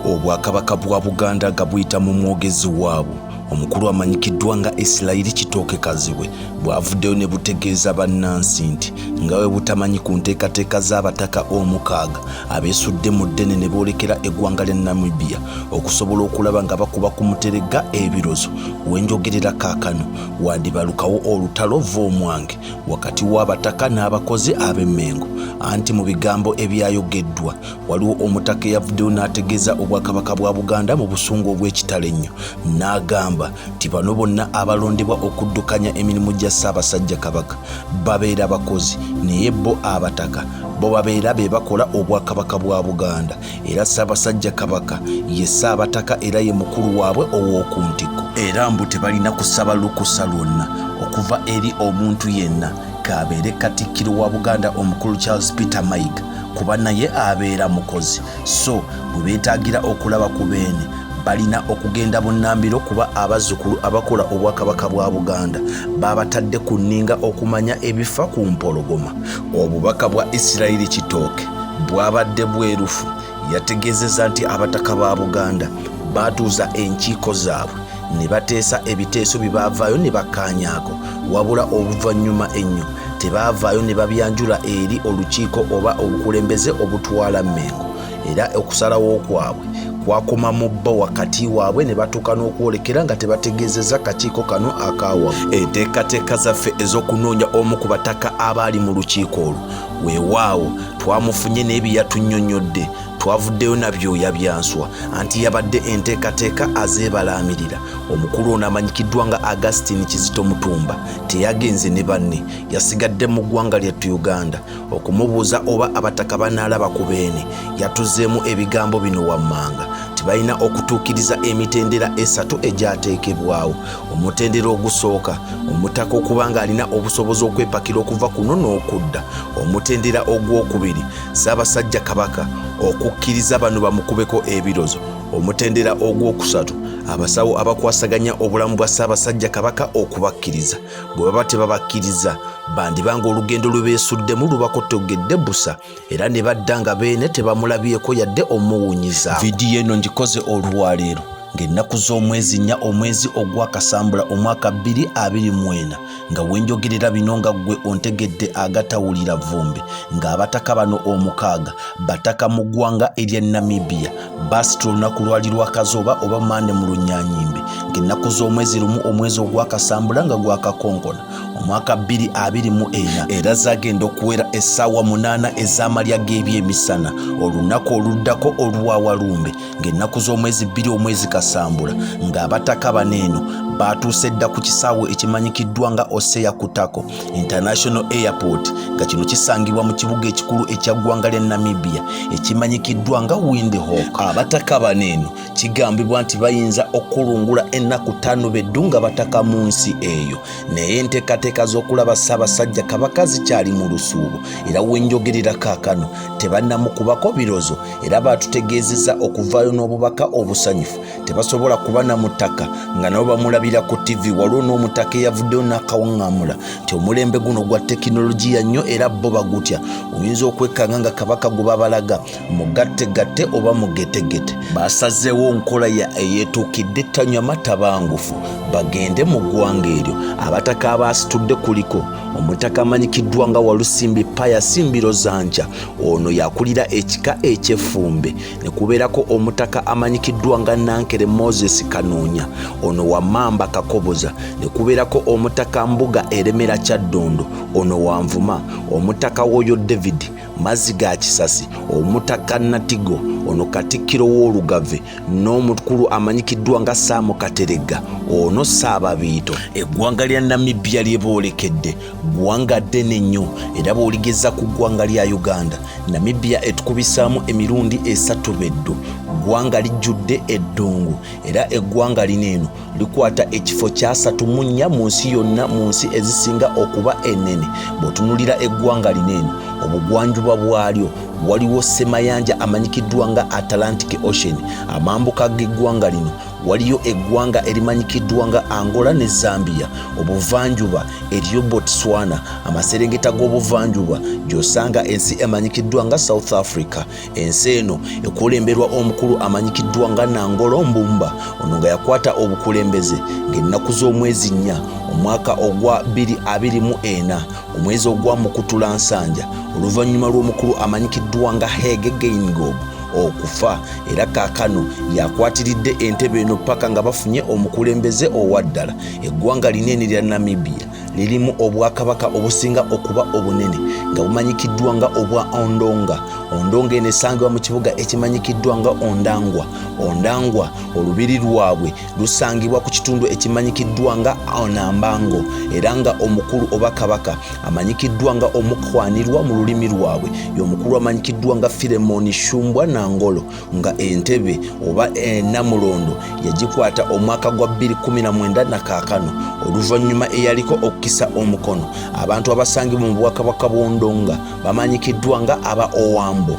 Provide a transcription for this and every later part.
Obwakabaka bwa Buganda nga buyita mu mwogezi waabwo omukulu amanyikiddwa nga Isirayiri Kitooke Kazibwe bwavuddeyo ne butegeeza bannansi nti nga bwe butamanyi ku nteekateeka z'abataka omukaaga abeesudde mu ddene ne boolekera eggwanga lya Namibia okusobola okulaba nga bakuba ku muteregga ebirozo wenjogerera kaakano wandibalukawo olutalo v'omwange wakati w'abataka n'abakozi ab'Emmengo anti mu bigambo ebyayogeddwa waliwo omutaka eyavuddeyo n'ategeeza obwakabaka bwa Buganda mu busungu obw'ekitalo ennyo n'agamba nti bano bonna abalondebwa okuddukanya emirimu gya Ssaabasajja Kabaka babeera bakozi naye bo abataka bo babeera be bakola obwakabaka bwa Buganda era Ssaabasajja Kabaka ye Ssaabataka era ye mukulu waabwe ow'oku ntikko era mbu tebalina kusaba lukusa lwonna okuva eri omuntu yenna k'abeere Katikkiro wa Buganda omukulu Charles Peter Mayiga kuba naye abeera mukozi so bwe beetaagira okulaba ku beene balina okugenda bunnambiro kuba abazzukulu abakola obwakabaka bwa Buganda babatadde ku nninga okumanya ebifa ku mpologoma. Obubaka bwa Isirayiri Kitooke bwabadde bwerufu yategeezezza nti abataka ba Buganda baatuuza enkiiko zaabwe ne bateesa ebiteeso bye baavaayo ne bakkaanyaako wabula oluvannyuma ennyo tebaavaayo ne babyanjula eri olukiiko oba obukulembeze obutwala Mmengo era okusalawo kwabwe kwakoma mu bo wakati waabwe ne batuuka n'okwolekera nga tebategeezezza kakiiko kano akawaggulu. Enteekateeka zaffe ez'okunoonya omu ku bataka abaali mu lukiiko olwo weewaawo twamufunye naye bye yatunnyonnyodde twavuddeyo na byoya bya nswa anti yabadde enteekateeka azeebalaamirira. Omukulu ono amanyikiddwa nga Augustine Kizito Mutumba teyagenze ne banne yasigadde mu ggwanga lyattu Uganda okumubuuza oba abataka banaalaba ku Beene yatuzzeemu ebigambo bino wammanga nti balina okutuukiriza emitendera esatu egyateekebwawo. Omutendera ogusooka omutaka okuba ng'alina obusobozi okwepakira okuva kuno n'okudda. Omutendera ogwokubiri Ssaabasajja Kabaka okukkiriza bano bamukubeko ebirozo. Omutendera ogwokusatu abasawo abakwasaganya obulamu bwa Ssaabasajja Kabaka okubakkiriza. Bwe baba tebabakkiriza bandiba ng'olugendo lwe beesuddemu lubakotoggedde busa era ne badda nga Beene tebamulabyeko yadde omuwunyizaako. Vidiyo eno ngikoze olwaleero ng'ennaku z'omwezi nnya omwezi ogwa Kasambula omwaka 2024 nga wenjogerera bino nga ggwe ontegedde agatawulira vvumbi ng'abataka bano omukaaga bataka mu ggwanga erya Namibia basitula olunaku lwali lwa Kazooba oba Mande mu Lunyanyimbe ng'ennaku z'omwezi lumu omwezi ogwa Kasambula nga gwakakonkona omwaka 2024 era zagenda okuwera essaawa 8 ez'amalya g'ebyemisana olunaku oluddako olwa Walumbe ng'ennaku z'omwezi bbiri omwezi Kasambula ng'abataka bano eno baatuuse dda ku kisaawe ekimanyikiddwa nga Osea Kutako International Airport nga kino kisangibwa mu kibuga ekikulu ekya ggwanga lya Namibia ekimanyikiddwa nga Windhoek. Abataka bano eno kigambibwa nti bayinza okukulungula ennaku ttaano beddu nga bataka mu nsi eyo naye enteekateeka z'okulaba Ssaabasajja Kabaka zikyali mu lusuubo era wenjogerera kaakano tebannamukubako birozo era baatutegeezezza okuvaayo n'obubaka obusanyufu tebasobola kuba na mutaka nga nabo bamulabira ku ttivi. Waliwo n'omutaka eyavuddeyo n'akawaŋŋamula nti omulembe guno gwa tekinologiya nnyo era bo bagutya oyinza okwekanga nga Kabaka gwe babalaga mugattegatte oba mugetegete. Basazeewo nkola ya eyeetuukidde tanywa matabangufu bagende mu ggwanga eryo. Abataka abaasitudde kuliko omutaka amanyikiddwa nga Walusimbi Pius Mbirozanca ono yakulira ekika eky'Effumbe ne kubeerako omutaka amanyikiddwa nga Nankere Moses Kanoonya ono wa Mamba Kakoboza ne kubeerako omutaka Mbuga Eremera Kyaddondo ono wa Nvuma, omutaka Woyo David Mazzi ga Kisasi, omutaka Natigo ono Katikkiro w'Olugave n'omukulu amanyikiddwa nga Saamu Kateregga ono Ssaababiito. Eggwanga lya Namibia lye boolekedde ggwanga ddene nnyo era bw'oligeza ku ggwanga lya Uganda, Namibia etukubisaamu emirundi esatu beddu. Ggwanga lijjudde eddungu era eggwanga lino eno likwata ekifo kyasatu mu nnya mu nsi yonna mu nsi ezisinga okuba ennene. Bw'otunuulira eggwanga lino eno obugwanjuba bwalyo waliwo ssemayanja amanyikiddwa nga Atlantic Ocean. Amambuka g'eggwanga lino Waliyo eggwanga erimanyikiddwa nga Angola ne Zambia. Obuvanjuba eriyo Botswana. Amaserengeta g'obuvanjuba gy'osanga ensi emanyikiddwa nga South Africa. Ensi eno ekulemberwa omukulu amanyikiddwa nga Nangolo Mbumba, ono nga yakwata obukulembeze ng'ennaku z'omwezi 4 omwaka ogwa 2024, omwezi ogwa Mukutulansanja, oluvannyuma lw'omukulu amanyikiddwa nga Hage Geingob okufa, era kaakano yakwatiridde entebe eno paka nga bafunye omukulembeze owaddala. Eggwanga linene lya Namibia lirimu obwakabaka obusinga okuba obunene nga bumanyikiddwa nga obwa Ondonga. Ondonga eno esangibwa mu kibuga ekimanyikiddwa nga Ondangwa. Ondangwa olubiri lwabwe lusangibwa ku kitundu ekimanyikiddwa nga Onambango, era nga omukulu oba kabaka amanyikiddwa nga omukwanirwa mu lulimi lwabwe y'omukulu amanyikiddwa nga Filemoni Shumbwa Nangolo, nga entebe oba Namulondo yagikwata omwaka gwa 2019 na kaakano oluvannyuma eyaliko okukisa omukono. Abantu abasangibwa mu bwakabaka bw'Ondonga bamanyikiddwa nga aba Owambo.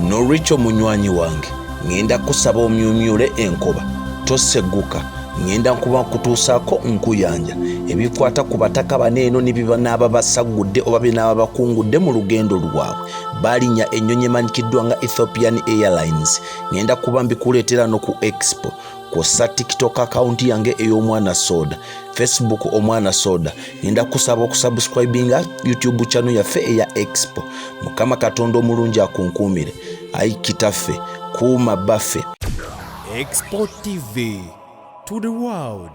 Nolwekyo munywanyi wange, ŋŋenda kusaba omyumyule enkoba, tosegguka, ŋŋenda nkuba nkutuusaako nkuyanja ebikwata ku bataka bano eno ne bye basaggudde oba binaaba bakungudde mu lugendo lwabwe. Balinnya ennyonyi emanyikiddwa nga Ethiopian Airlines. Ŋŋenda kuba mbikuleetera no ku Expo, kwossa TikTok akawunti yange ey'Omwana Soda, Facebook Omwana Soda. Ŋŋenda kusaba okusubscribinga YouTube channel yaffe eya Expo. Mukama Katonda omulungi akunkuumire. Ayi Kitaffe, kuuma baffe. Expo TV to the world.